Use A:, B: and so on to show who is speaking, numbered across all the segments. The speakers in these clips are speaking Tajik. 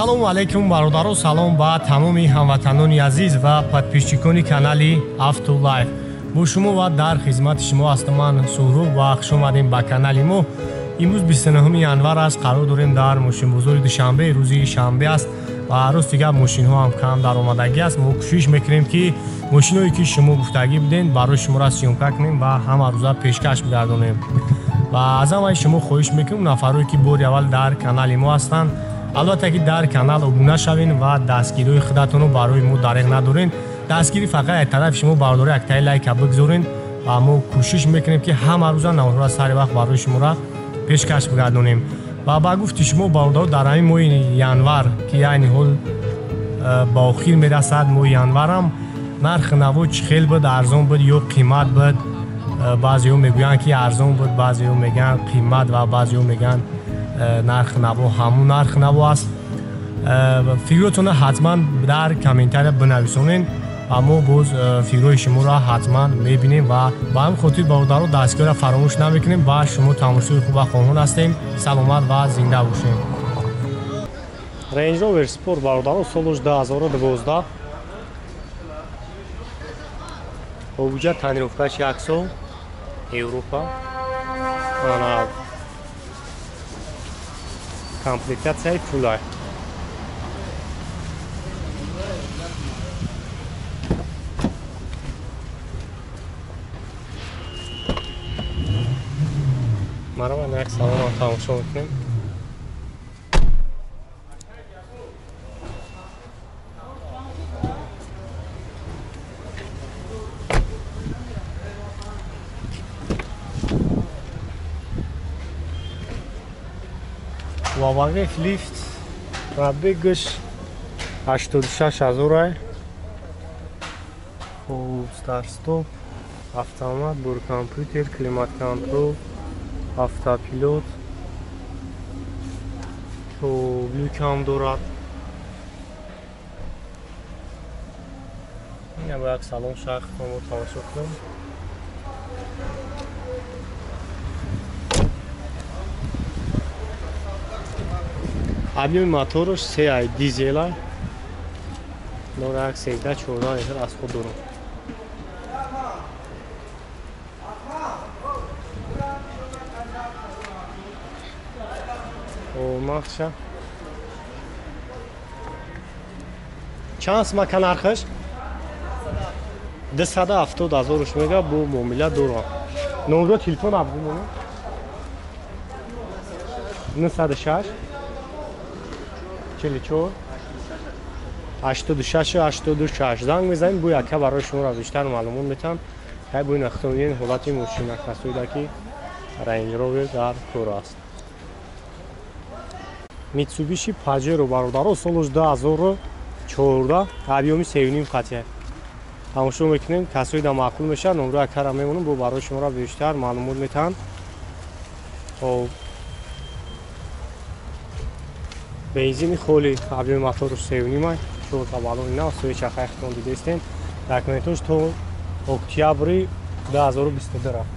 A: Ассалому алайкум бародаро, салом ба тамоми ҳамватанони азиз ва подписчикони канали Автолайф. Бо шумо ва дар хизмати шумо ҳастам ман Суҳроб ва хуш омадем ба канали мо. Имрӯз 29 январ аст, қарор дорем дар мошинбозори Душанбе, рӯзи шанбе аст ва рӯз дигар мошинҳо ҳам кам даромадагӣ аст. Мо кӯшиш мекунем ки мошинҳое ки шумо гуфтагӣ будем барои шуморо съёмка кунем ва ҳама рӯза пешкаш бигардонем. Ва аз ҳамаи шумо хоҳиш мекунем нафарое ки бори аввал дар канали мо ҳастанд, албатта ки дар канал обуна шавен ва дастгириҳои худатонро барои мо дареғ надорен. Дастгирӣ фақат як тарафи шумо бародаро яктаи лайка бигзорен ва мо кӯшиш мекунем ки ҳама рӯза наворҳоро сари вақт барои шуморо пешкаш бигардонем. Ва ба гуфти шумо бародаро, дар ҳамин моҳи январ ки айни ҳол ба охир мерасад, моҳи январам нархи наво чӣ хел буд, арзон буд ё қимат буд? Баъзеҳо мегӯянд ки арзон буд, баъзеҳо мегӯянд қимат ва баъзеҳо мегӯянд нархи наво ҳамун нархи наво аст. Фикротонро ҳатман дар комментария бинависонед ва мо боз фикрҳои шуморо ҳатман мебинем ва ба ҳамин хотир бародаро дастгириро фаромӯш намекунем ва шумо тамошои хуба хоҳон ҳастем. Саломат ва зинда бошед. Range Rover Sport бародаро, солаш 2012, обуҷа тонировкаш як сол, Европа, комплектатсияи пулай. Маро як салонам тамошо мекунем. Вавагеф лифт пробегаш 86 ҳазорай. Хуб, старт-стоп, автомат, боркомпютер, климат-контрол, автопилот. Хуб, люк ҳам дорад. Ина як салон шахс мо тамошо кунем. Объёми мотораш 3 дизела, 0,13-14 литр аз худ дорад. Махша. Чанд сумака нархаш? 270 ҳазоруш мега, бо муомила дорад. Номро телефон абгумона? 906 44 86 86. Занг мезанем, бо яка барои шуморо бештар маълумот метам. Ҳай бо нахтонин ҳолати мошина касоида ки Range Rover дар кор аст. Mitsubishi Pajero бародаро, солаш 2014, объёми 3.5 қатъия. Тамошо мекунем, касоида маъқул мешавад, номро якара мемонам, бо барои шуморо бештар маълумот метаҳанд. Хоб, бензини холи, объёми мотору 3.5, чорта баллони нав, суи чархаи худтон дидестем. Документош то октябри 2022 рафт.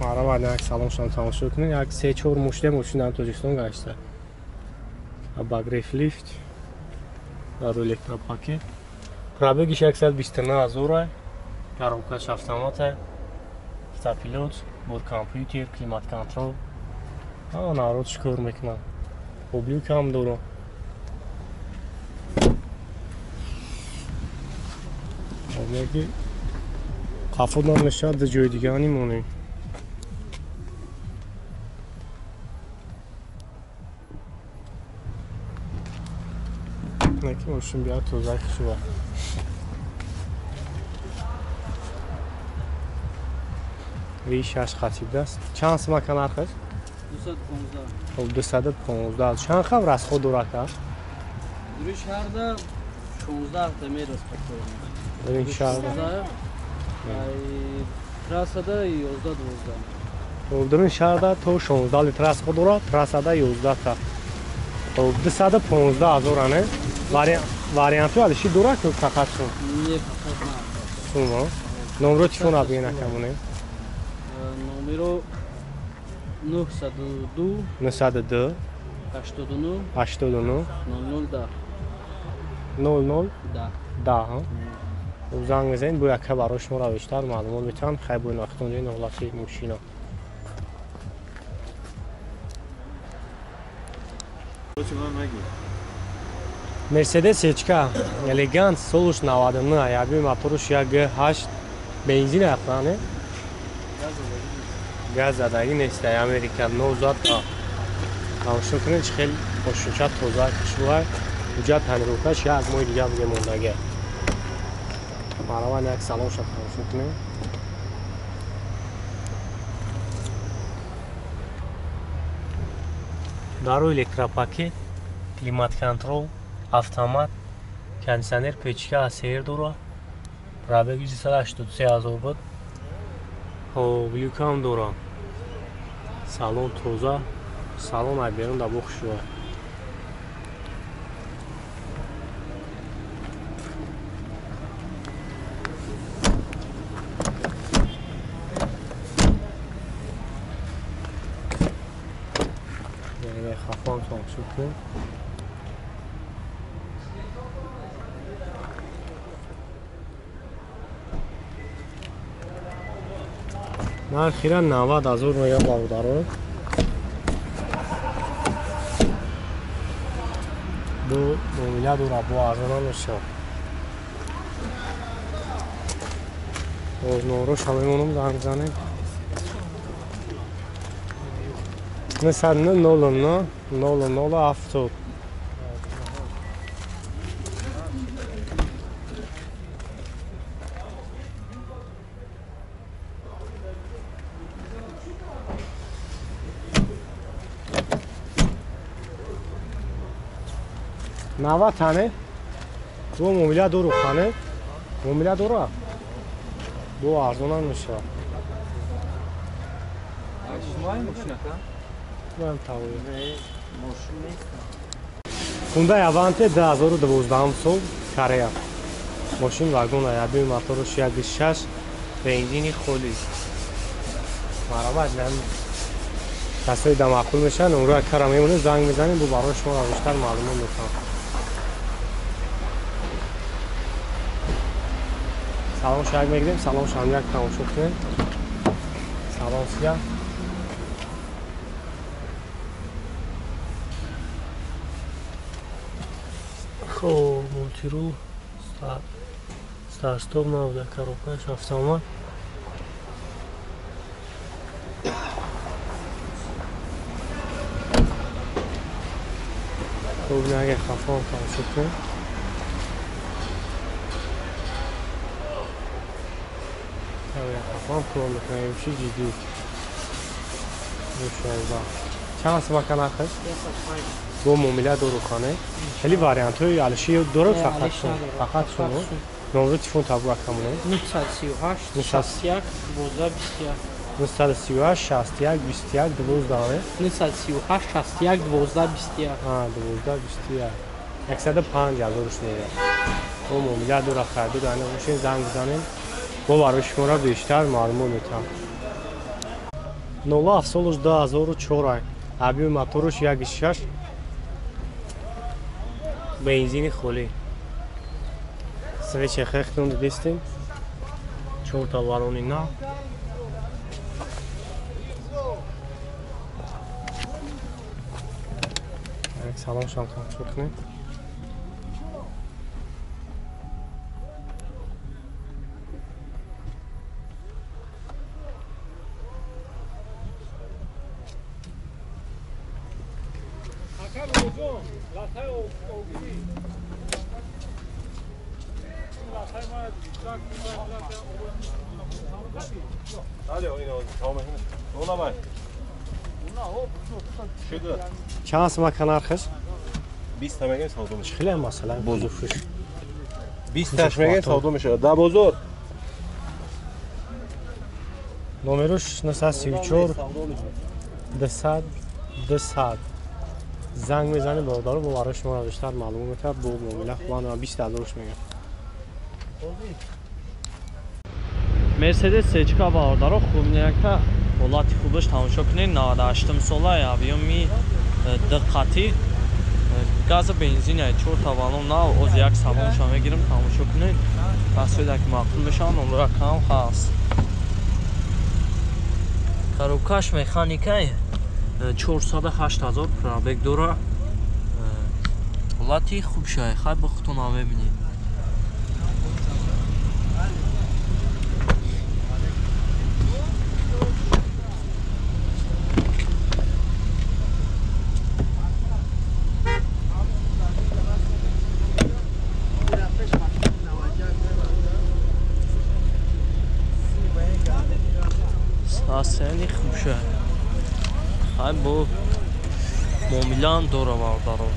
A: Марамад як салоншон тамошо кунед. Як 3-4 мушта мошин дар Тоҷикистон гашта. Багреф лифт, дар электропакет. Пробегиш 129 ҳазор, коробкаш автомат, автопилот, боркомпютер, климат-контрол. Народ чӣ кор мекунад. Облюк ҳам дорад. Ки қафо намешавад, дар ҷои дигар нимонем. Ки мошин биёд тоза шува. V6 қатиб аст. Чанд сумака нархаш?
B: 215.
A: Хоб, 215. Чанд хаб расход дорад ка?
B: Дури шаҳрда 16 та мерасад.
A: Дури шаҳрда.
B: Трассада 11-12.
A: Хоб, дури шаҳрда то 16 литр расход дорад, трассада 11 та. Хоб, 215 ҳазор ане. Вариантҳо алиши дорад ки фақат сум?
B: Не, фақат на.
A: Сум, номро телефон абгӯен акамоне.
B: Номеро 902
A: 902
B: 89
A: 89
B: 00 10
A: 00
B: 10
A: 10. Занг мезанед, бо яка барои шуморо бештар маълумот метавам. Хай бо нахтон ин ҳолати мошина. Мерседес Ечка элегант солуш 99, яби моторуш 1.8 бензин яхлане. Газ задагӣ нест, Америка нозад. Тамошо кунед, хеле мошинча тоза кишвар. Ҳуҷҷат танрукаш як моҳи дига буге мондагӣ. Мараван як салон шад тамошо кунед. Дару электропакет, климат-контрол, автомат, кондиционер, печка, АСР дора. Пробег 183 ҳазор буд. Хоб, люкам дора. Салон тоза, салон ай берун да бохшува. Хафон тамошо кунед. Нархира 90 ҳазор мега бародаро. Ду муомила дора, бо арзона мешавад. Боз номроша мемонам, занг занем. 900 00 00 70. 90 тане бо муомила дору хане, муомила дора, бо арзона мешавад. Хундай Аванте 2012 сол, Корея. Мошин вагон, яби моторуш 1.6, бензини холӣ. Марамат нам касои да маъқул мешаванд, онро кара мемонем, занг мезанем, бо барои шумо бештар маълумот метавам. Салон шаг мегирем, салон шам як тамошо кунем. Салон сия. Хоб, мультирул, старт-стоп набуда, коробкаш автомат. Хоб, агар хафон тамошо кунем. Хафон кор мекунем, чи ҷиддӣ. Чанд сумака нархаш? Бо муомила дорухона. Хеле вариантҳои алиши дорад, фақат шумо. Фақат шумо. Номери телефон табу акамона.
B: 938 61 12 21.
A: 938 61 21 12.
B: 938 61 12 21.
A: А, 12 21. 105 ҳазор шумо. Бо муомила дора харид дора бошед, занг бизанед. Бо барои шуморо бештар маълумот метавам. 07 солуш 2004, аби моторуш 1.6, бензини холӣ. Свечи хехтон дидистем. 4 та варони нав. Як салон шам тамошо кунед. Чанд сумака нархаш?
C: 20 та мегем савдо мешавад.
A: Хеле масалан бозуфш.
C: 20 таш мегем савдо мешавад. Да бозор.
A: Номерош 934 200 200. Занг мезанем бародаро, бо барои шумо бештар маълум метавад. Бо муомила хубан 20 ҳазорш мегам.
B: Мерседес Сечка бародаро, хуб неяка ҳолати хубаш тамошо кунед. 98 сола, объёми Диққатӣ газа бензин ай 4 баллон нав оз як салонша мегирам тамошо кунед. Касоеда ки маъқул мешаванд номро кам ҳаст. Коробкаш механикай 408 000 пробег дора. Ҳолати хуб шай, хай ба худтон мебинед. Сени хуб шай. Хай бо муомилаам дора бародаро.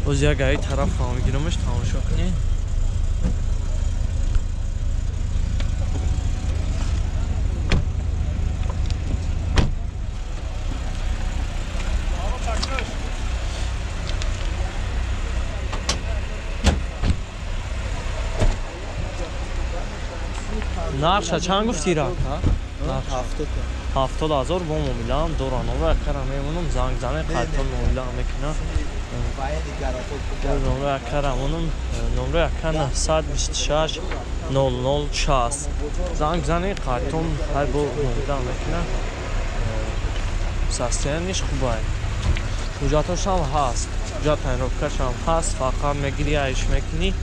B: Боз як аи тараф мегирамаш тамошо кунед. Нарша чанд гуфти рака? 70 000 бо муомилаам дора. Номро акара мемонам, занг зане қайтон муомила мекунам. Номро акара монам, номро ака 926 00 60. Занг зане қайтон ҳай бо муомила мекунам. Состояниш хубай. Ҳуҷҷатошам ҳаст. Ҳуҷҷат тайёркашам ҳаст, фақат мегири айш мекунӣ.